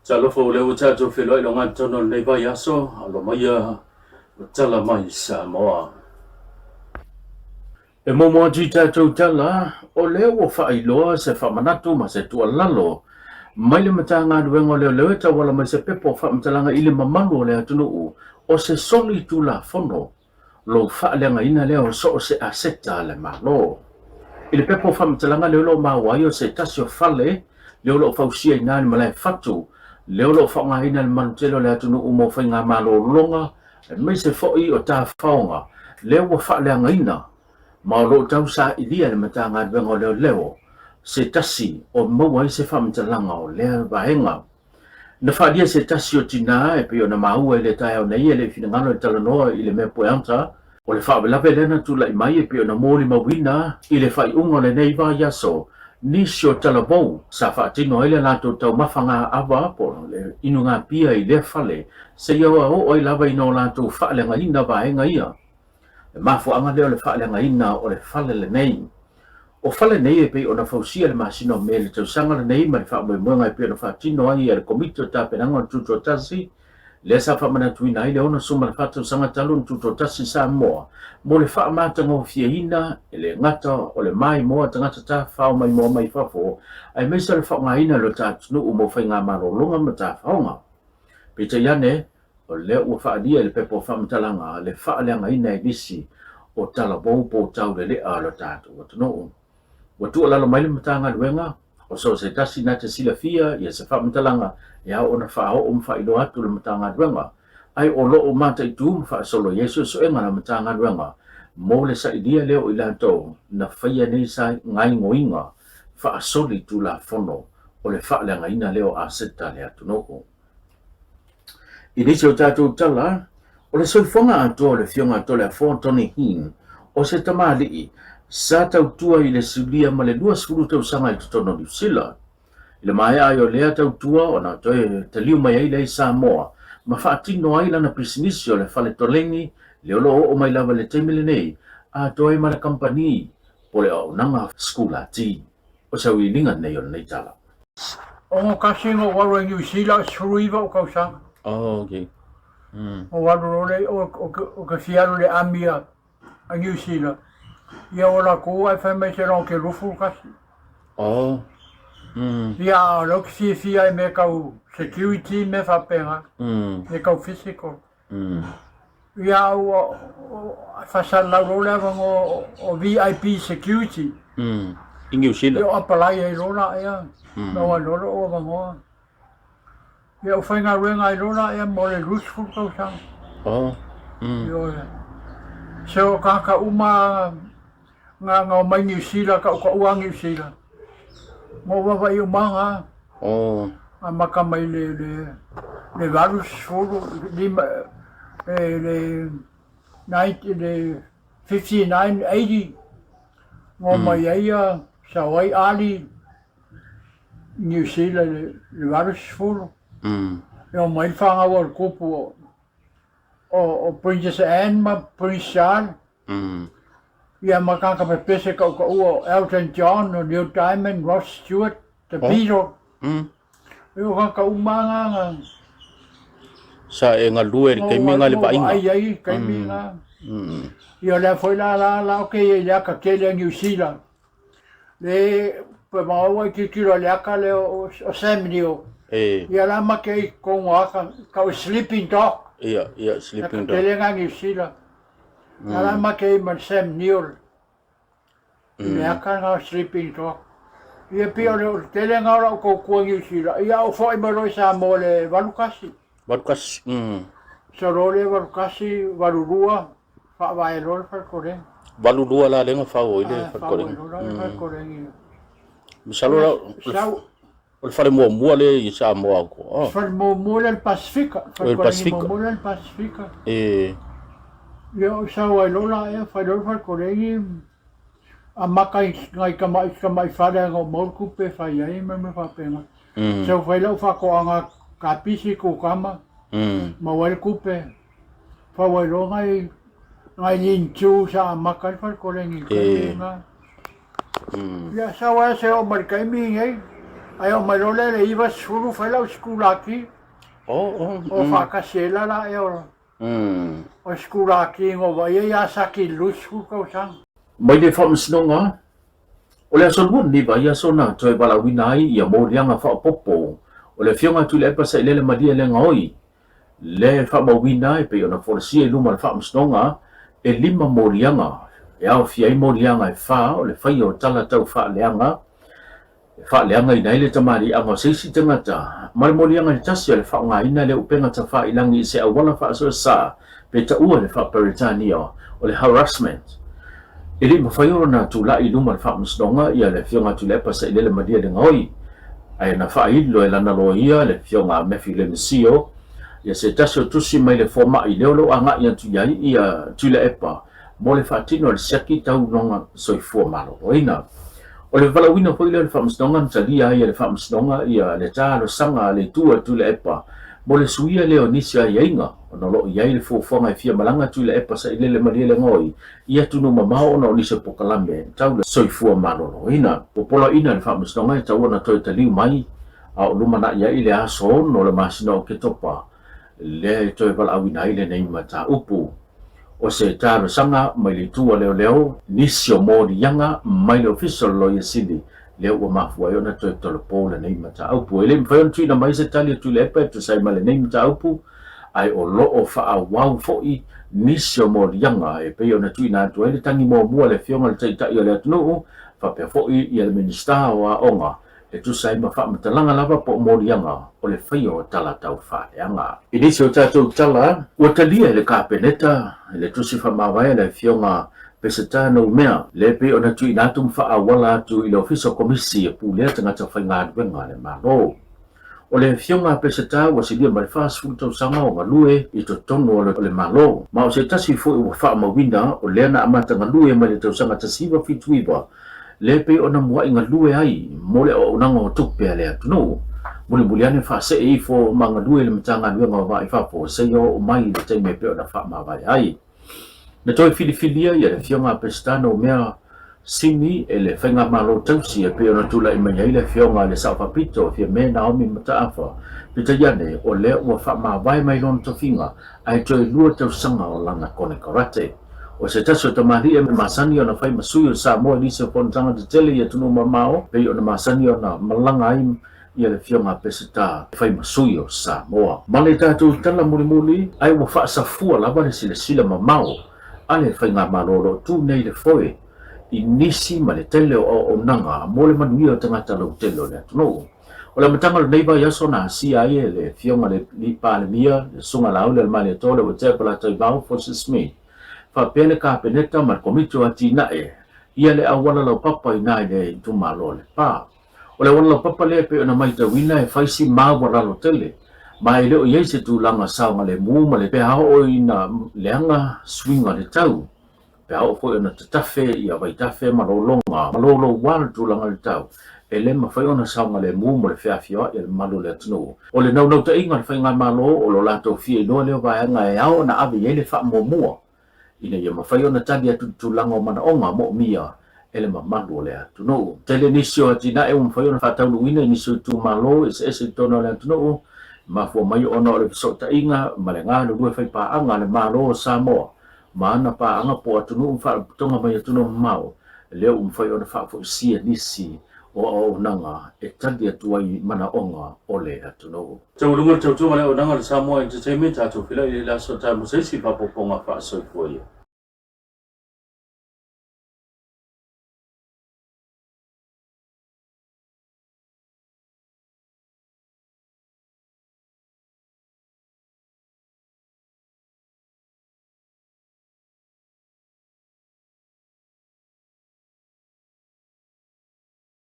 Talofa o lea ua tatou feiloai loga totonu o lenei vaiaso, alo maia ua tala mai Samoa. E muamua atu i tatou tala, o lea ua faailoa se faamanatu ma se tuualalo mai le Matagaluega o Leoleo e tauala mai se pepa o faamatalaga i le mamalu o le atunuu o se soli tulafono lou faaleagaina lea o so o se aseta a le Malo. I le pepa o faamatalaga lea o lo o maua ai o se tasi o fale lea o lo o fausia i ina i le malae fatu lea o lo o faaaogaina e le mamalu tele o le atunuu mo faigamalologa aemaise foi o tafaoga lea ua faaleagaina ma o lo o tau sailia e le Matagaluega o Leoleo se tasi o maua ai se faamatalaga o lea vaega. Na faaalia se tasi o tina e pei ona maua i le taeao nei e le i finagalo e talanoa i le mea Pueanta, o le faalavelave lea na tulai mai e pei ona molimauina i le faaiuga o lenei vaiaso nisi o talavou sa faatino ai le latou taumafaga ava po o le inuga pia i lea fale seia oo ai lava ina o latou faaleagaina vaega ia. Le mafuaaga lea o le faaleagaina o le fale lenei. O fale nei e pei ona fausia i le masina o Me i le tausaga lenei ma le faamoemoega e pei ona faatino ai e le Komiti o Tapenaga o le Tutoatasi, lea sa faamanatuina ai le 64 tausaga talu ona tutoatasi Samoa mo le faamatagofieina e le gata o le maimoa a tagata tafafao maimoa mai fafo aemaise o le faaaogaina e lo ta atunuu mo faigamalologa ma tafaoga. Peitai ane, o lea ua faaalia i le pepa o faamatalaga le faaleagaina e nisi o talavou po o taulelea o lo tatou atunuu. Ua tuualalo mai le Matagaluega, o so o se tasi na te silafia ia se faamatalaga e ao ona faaoo ma faailoa atu le Matagaluega, ae o lo o mataitu ma faasolo i ai suesuega a le Matagaluega mo le sailia lea o i latou na faia nei gaoioiga faasoli tulafono o le faaleagaina lea o aseta a le atunuu. I nisi o tatou tala, o le soifuaga atoa o le Afioga a Toleafoa Tony Hing, o se tamalii sa tautua i le siulia ma le 20 tausaga i totonu o Niu Sila. I le maea ai o lea tautua ona toe taliu mai ai lea i Samoa ma faatino ai lana pisinisi o le fale toleni lea o lo o oo mai lava i le taimi lenei atoa ai ma le kamupani po o le auaunaga sikulati. O se auiliiliga lenei o lenei tala. Ono kasi na ou alu ai Niu Sila, 19 ou tausaga. Oh, okay. Ou alu loa lea, o ke fia alu i le army a Niu Sila. Ia o latou ae fai mai seiloga ou te 21. Oh. Ia a o lea ou te fiafia i mea tau security ma mea faapena. Mea tau physical. Ia ua faasalalau loa le avanoa o VIP Security. I Niu Sila. Ia apply ai loa la ia, maua ai loa lou avanoa. Ia ou faigaluega ai loa la ia mo le 20 tausaga. Oh. Ioe. So o tagata uma na na omai Niu Sila, tautaua Niu Sila. Na ou vaavaai uma na. Oh. Amata mai le le le 80 lima e le 90 le 59 80 na omai ai ia sau ai Ali Niu Sila i le 80. E omai le fanau a le tupu o Princess Anne ma Prince Charles. Ia ma tagata pepese tautaua o Elton John, o Neil Diamond, Rod Stewart, The Beatles. E o tagata uma lava na. Sa e galue i le taimi lena i le vaaiga. Vaai ai i le taimi lena. Ia o lea foi la la la okay i le aka tele a Niu Sila. Le pe maua i tilotilo i le aka lea o Sam Neill. Ia la make ai i totonu o aka, tau e sleeping dog. Ia, ia, sleeping dog. Aka tele na Niu Sila. Na la make ai ma le Sam Neill. I le aka na o sleeping dog. Ia pei o le tele na o lau tautua i Niu Sila. Ia ou foi mai loa i Samoa i le 81. 81. Sau loa le 81, 82, faavae loa le falekoleni. 82 la lea na fau ai le falekoleni. Fau ai loa le falekoleni. Masalo la, o le fale muamua lea i Samoa atoa. Oh. Fale muamua lea i le Pasifika. O le Pasifika. Fale muamua lea i le Pasifika. E. Ia, ou sau ai loa la, ia, fai loa le falekoleni, amata i nai tamai, tamai fale na ou maua le tupe e fai ai ma mea faapena. Sau fai lau faatoaga kapisi, kukama, maua ai le tupe, fau ai loa nai, nai lean-to sa amata ai le falekoleni i le taimi lena. Ia, sau ai se oo mai le taimi lenei. Ae oo mai loa lea i le 90 fai lau sikulaki. O faatasi ai la la ea o o sikulaki na ou vaai ai ia Saki i le 20 tausaga. Mai le Faamasinoga, o le Aso Lua lenei vaiaso na toe valaauina ai ia moliaga faaopoopo o le Afioga a Tuilaepa Sailele Malielegaoi, lea e faamauina e pei ona folasia i luma o le Faamasinoga e lima moliaga e aofia ai moliaga e fa o le faia o tala tau faaleaga e faaleagaina ai le tamaliiaga o se isi tagata ma le moliaga e tasi o le faaaogaina le upega tafailagi i se auala faasoesa pe taua i le faa-Peretania o le harassment. E le i mafai ona tulai i luma o le Faamasinoga ia le Afioga a Tuilaepa Sailele Malielegaoi, ae na faailo e lana loia le Afioga a Matthew Lemisio ia se tasi o tusi mai le fomai lea o lo o agai atu i ai ia Tuilaepa mo le faatino o le siaki taunoga soifua maloloina. O le valaauina foi lea o le Faamasinoga na talia ai e le Faamasinoga ia le talosaga a le Itu a Tuilaepa mo le suia lea o nisi aiaiga ona o lo o i ai le fuafuaga e fia malaga Tuilaepa Sailele Malielegaoi i atunuu mamao ona o nisi o polokalame tau le soifua maloloina. Ua poloaiina e le Faamasinoga e tatau ona toe taliu mai a o lumanai ai i le aso 6 o le masina o Oketopa lea e toe valaauina ai lenei mataupu. O se talosaga mai le itu a leoleo, nisi o moliaga mai le Ofisa o le Loia Sili lea ua mafua ai ona toe tolopo lenei mataupu. E le i mafai ona tuuina mai se tali a Tuilaepa e tusa ai ma lenei mataupu, ae o lo o faaauau foi nisi o moliaga e pei ona tuuina atu ai le tagi muamua a le Afioga i le Taitai o le atunuu faapea foi le Minisita o Aoga e tusa ai ma faamatalaga lava po o moliaga o le faia o tala tau faaleaga. I nisi o tatou tala, ua talia e le Kapeneta le tusi faamavae a le Afioga Peseta Noumea, lea e pei ona tuuina atu ma faaauala atu i le Ofisa o Komisi e Pulea Tagata Faigaluega a le Malo. O le Afioga a Peseta ua silia ma le 40 tausaga o galue i totonu o le Malo, ma o se tasi foi ua faamauina o lea na amata galue mai le tausaga 1979 lea pei ona mua'i galue ai mo le auaunaga o tupe a le atunuu. Mulimuli ane faasee ifo ma galue i le Matagaluega o Vaa i Fafo seia oo mai i le taimi e pei ona faamavae ai. Na toe filifilia ia le Afioga a Peseta Noumea Simi e le Faigamalo Tausi e pei ona tulai mai ai le Afioga i le Sao Faapito Fiame Naomi Mataafa, peitai ane o lea ua faamavae mai lona tofiga ae toe lua tausaga o lana konekarate. O se tasi o tamalii e masani ona fai ma sui o Samoa i nisi o fonotaga tetele i atunuu mamao, pei ona masani ona malaga ai ia le Afioga a Peseta e fai ma sui o Samoa. Ma le tatou tala mulimuli, ae ua faasafua lava le silasila mamao a le Faigamalo o lo o tu nei le foe i nisi ma le tele o auaunaga mo le manuia o tagata lautele o le atunuu. O le amataga o lenei vaiaso na asia ai e le Afioga i le Palemia, le Susuga Laaulialemalietoa Leuatea Polataivao Fosi Smith, faapea le Kapeneta ma le Komiti o Atinae ia le auala laupapa i ina i le itumalo o Lepa. O le auala laupapa lea e pei ona matauina e fai si maualalo tele, ma e le o i ai se tulaga saogalemu ma le pe a oo ina leaga suiga o le tau. Pe a oo foi ona tatafe ia vaitafe ma lologa ma louloua le tulaga o le tau, e le mafai ona saogalemu mo le feafioai a le mamalu o le atunuu. O le naunautaiga o le Faigamalo o lo latou fia iloa lea vaega e ao ona ave i ai le faamuamua ina ia mafai ona tali atu i le tulaga o manaoga moomia e le mamalu o le atunuu. Tele nisi o atinae ua mafai ona faataunuuina i nisi o itumalo eseese i totonu o le atunuu, e mafua mai ona o le fesootaiga ma le galulue faipaaga a le Malo o Samoa ma ana paaga po o atunuu ma faalapotopotoga mai atunuu mamao, lea ua mafai ona faafoisia nisi o auaunaga e tali atu ai manaoga o le atunuu. Taualuga le tautoga o le auaunaga a le Samoa Entertainment, tatou feiloai i le aso tae mo se isi faaopoopoga faasoifua ia.